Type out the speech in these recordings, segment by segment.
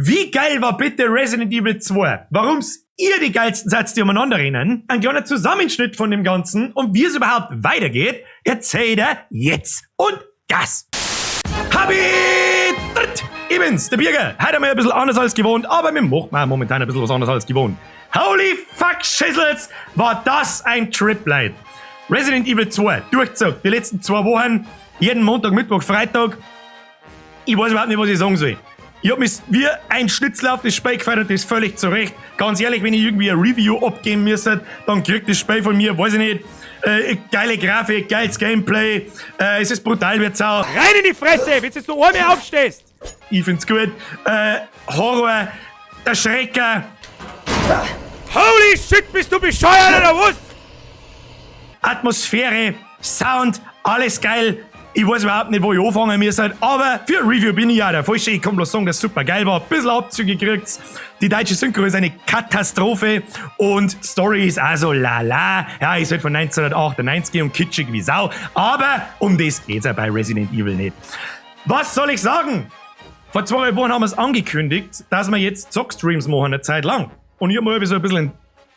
Wie geil war bitte Resident Evil 2? Warum's ihr die geilsten seid, die umeinander rennen? Ein kleiner Zusammenschnitt von dem Ganzen und wie es überhaupt weitergeht, erzählt er jetzt. Und Gas! Habit! Ich bin's, der Birger. Heute einmal ein bisschen anders als gewohnt, aber wir machen momentan ein bisschen was anderes als gewohnt. Holy fuck Schissels, war das ein Trip, Leute. Resident Evil 2, durchzockt, die letzten 2 Wochen, jeden Montag, Mittwoch, Freitag. Ich weiß überhaupt nicht, was ich sagen soll. Ich hab mich wie ein Schnitzel auf das Spiel gefreut und das völlig zu Recht. Ganz ehrlich, wenn ich irgendwie ein Review abgeben müsste, dann kriegt das Spiel von mir, weiß ich nicht, geile Grafik, geiles Gameplay, es ist brutal wie Sau. Rein in die Fresse, wenn du jetzt noch einmal aufstehst! Ich find's gut. Horror, der Schrecker. Holy shit, bist du bescheuert oder was? Atmosphäre, Sound, alles geil. Ich weiß überhaupt nicht, wo ich anfangen muss, aber für ein Review bin ich ja der Falsche. Ich kann bloß sagen, dass es super geil war. Ein bisschen Abzüge gekriegt. Die deutsche Synchro ist eine Katastrophe und die Story ist auch so lala. Ja, ist halt von 1998 und kitschig wie Sau. Aber um das geht's ja bei Resident Evil nicht. Was soll ich sagen? Vor 2 Wochen haben wir's angekündigt, dass wir jetzt Zockstreams machen, eine Zeit lang. Und ich hab mir so ein bisschen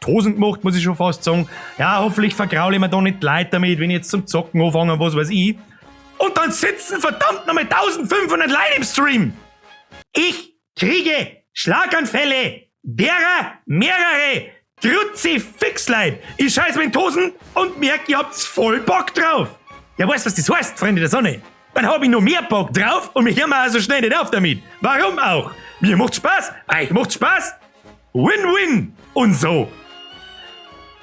Hosen gemacht, muss ich schon fast sagen. Ja, hoffentlich vergraule ich mir da nicht Leute damit, wenn ich jetzt zum Zocken anfange, was weiß ich. Und dann sitzen verdammt nochmal 1500 Leute im Stream. Ich kriege Schlaganfälle, derer mehrere. Kruzifix, Leute. Ich scheiß mir in die Hosen und merk, ihr habt's voll Bock drauf. Ja, weißt du, was das heißt, Freunde der Sonne? Dann hab ich noch mehr Bock drauf und mich hör mal so schnell nicht auf damit. Warum auch? Mir macht's Spaß, euch macht's Spaß. Win-win und so.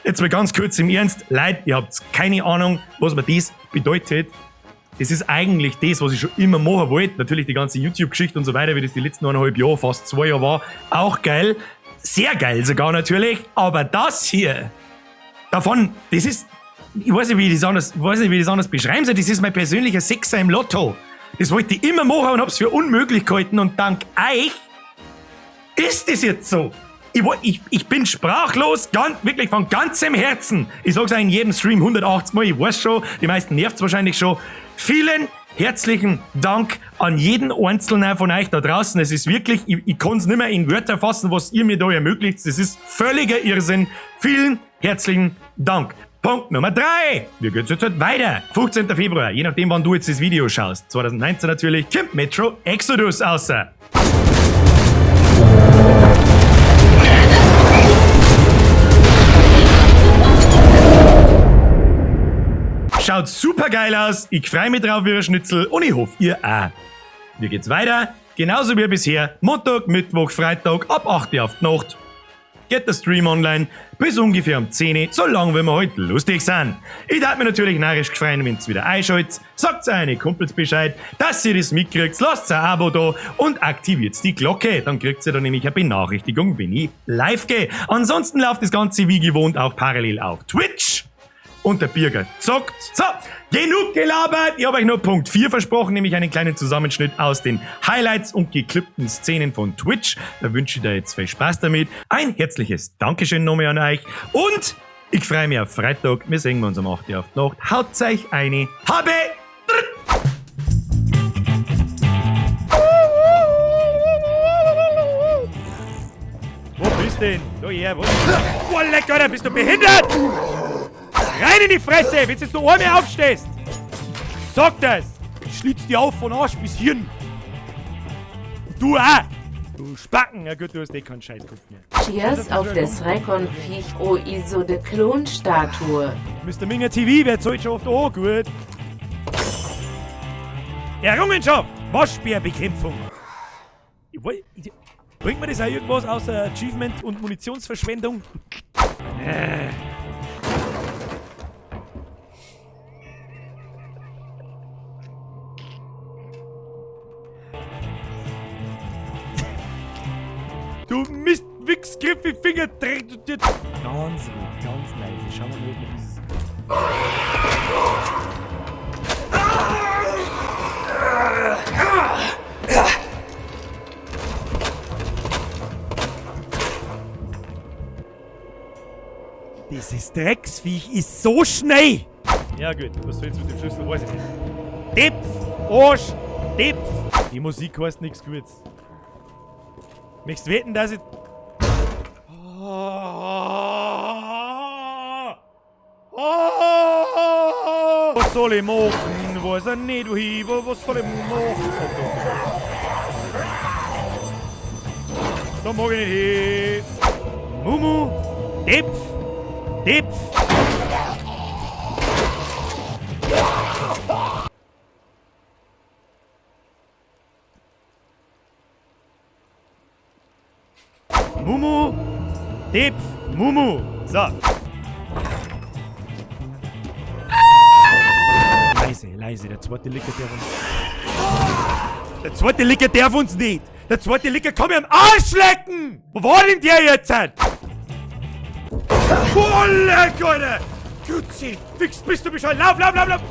Jetzt mal ganz kurz im Ernst, Leute, ihr habt keine Ahnung, was mir das bedeutet. Das ist eigentlich das, was ich schon immer machen wollte. Natürlich die ganze YouTube-Geschichte und so weiter, wie das die letzten eineinhalb Jahre, fast 2 Jahre war. Auch geil. Sehr geil sogar natürlich. Aber das hier, davon, das ist, ich weiß nicht, wie ich das anders, ich weiß nicht, wie ich das anders beschreiben soll. Das ist mein persönlicher Sechser im Lotto. Das wollte ich immer machen und hab's für unmöglich gehalten. Und dank euch ist das jetzt so. Ich bin sprachlos, wirklich von ganzem Herzen. Ich sag's auch in jedem Stream 180 Mal, ich weiß schon, die meisten nervt's wahrscheinlich schon. Vielen herzlichen Dank an jeden Einzelnen von euch da draußen. Es ist wirklich, ich kann's nicht mehr in Wörter fassen, was ihr mir da ermöglicht. Das ist völliger Irrsinn. Vielen herzlichen Dank. Punkt Nummer 3. Wie geht's jetzt halt weiter? 15. Februar, je nachdem, wann du jetzt das Video schaust. 2019 natürlich, kommt Metro Exodus raus. Schaut super geil aus, ich freu mich drauf wie ein Schnitzel und ich hoffe, ihr auch. Wie geht's weiter? Genauso wie bisher, Montag, Mittwoch, Freitag ab 8 Uhr auf die Nacht. Geht der Stream online bis ungefähr um 10 Uhr, solange wir heute lustig sind. Ich darf mich natürlich narrisch freuen, wenn's wieder einschaltet. Sagt eure Kumpels Bescheid, dass ihr das mitkriegt, lasst ein Abo da und aktiviert die Glocke. Dann kriegt ihr dann nämlich eine Benachrichtigung, wenn ich live gehe. Ansonsten läuft das Ganze wie gewohnt auch parallel auf Twitch. Und der Birger zockt. So, genug gelabert. Ich hab euch nur Punkt 4 versprochen, nämlich einen kleinen Zusammenschnitt aus den Highlights und geklippten Szenen von Twitch. Da wünsche ich dir jetzt viel Spaß damit. Ein herzliches Dankeschön nochmal an euch. Und ich freue mich auf Freitag. Wir sehen uns um 8 Uhr auf die Nacht. Haut euch eine Habe! Wo bist du denn? Da her, wo? Oh, leck, Alter, bist du behindert? Rein in die Fresse, wenn du jetzt noch einmal aufstehst! Sag das! Ich schlitz dir auf von Arsch bis Hirn! Und du auch! Du Spacken! Ja gut, du hast eh keinen Scheißkopf mehr. Cheers auf des Recon-Viech O ISO de Klonstatue. Mister Minger TV, wer zahlt schon oft an? Gut. Errungenschaft! Waschbärbekämpfung! Bringt mir das auch irgendwas außer Achievement und Munitionsverschwendung? Du Mist, Wichs, Griffi, Finger, Dreck, du, du. Ganz ruhig, ganz leise. Schauen wir mal, ob wir dieses. Dieses Drecksviech ist so schnell! Ja gut, was soll jetzt mit dem Schlüssel, weiß ich nicht. Depf, Arsch, Depf! Die Musik heißt nichts Gutes. Möchtest wetten, dass ich... Was soll ich machen? Weiß er nicht, wohin, was soll ich machen? Da mag ich nicht hin. Mumu, Depf, Depf. Mumu, Depf, Mumu. So. Leise, leise, der zweite Licker darf uns... Der zweite Licker darf uns nicht! Der zweite Licker kann mir am Arsch lecken! Wo war denn der jetzt? Oh, leck, Alter! Kruzifix, bist du bescheuert? Lauf, lauf, lauf, lauf!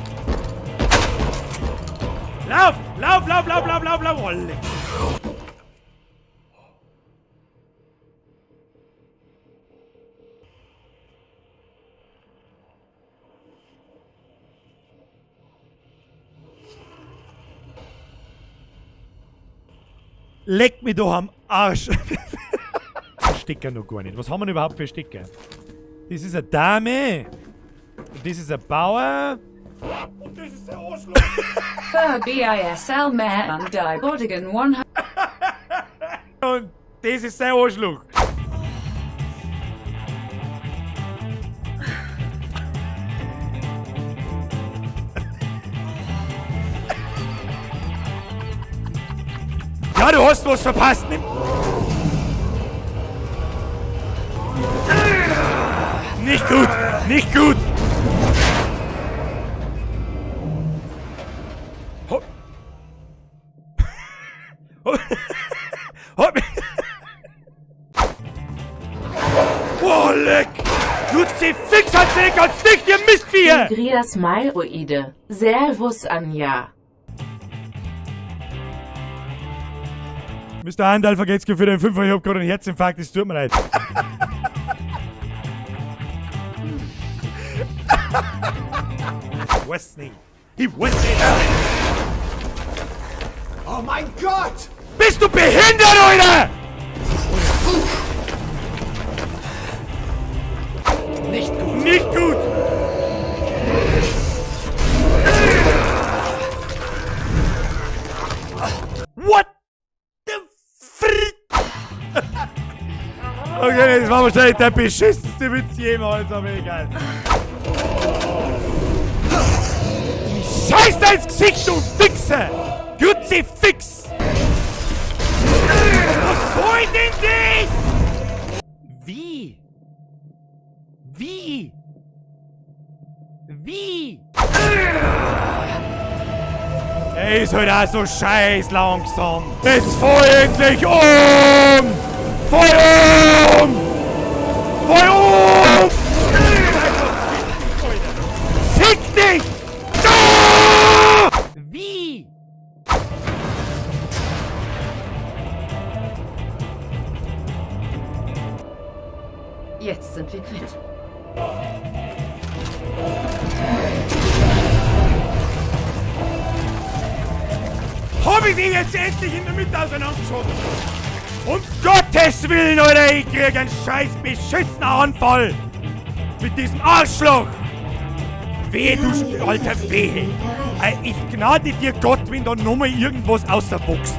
Lauf, lauf, lauf, lauf, lauf, lauf, lauf! Oh, leck. Leck mich doch am Arsch. Stecker noch gar nicht. Was haben wir denn überhaupt für Stecker? Das ist eine Dame. Und das ist ein Bauer. Und das ist der Arschloch. Für BISL mehr und die Bordigan 100. Und das ist sein Arschloch. Ja, du hast was verpasst. Nimm. Nicht gut, nicht gut. Hopp. Hopp. Hopp. Boah, leck. Kruzifix hat sie ganz dicht, ihr Mistviecher. Grias Mairoide. Servus, Anja. Mr. Handel, vergeht's für den Fünfer. Ich hab gerade einen Herzinfarkt, es tut mir leid. Ich weiß nicht. Ich weiß nicht. Oh mein Gott! Bist du behindert, Alter? Nicht gut. Nicht gut. What the fr... Okay, das war wahrscheinlich der beschissenste Witz jemals, aber egal. Ich scheiß da ins Gesicht, du Wichser! Kruzifix! Was soll denn das? Wie? Wie? Wie? Er ist halt auch so scheiß langsam. Jetzt fahr endlich um! Fahr um! Fahr um! Fick dich! Ah! Wie? Jetzt sind wir quitt. Hab ich den jetzt endlich in der Mitte auseinandergeschoben? Um Gottes Willen, Alter, ich krieg einen scheiß beschissenen Anfall! Mit diesem Arschloch! Wehe, du alter Wehe! Ich gnade dir Gott, wenn da nochmal irgendwas außerwuchst.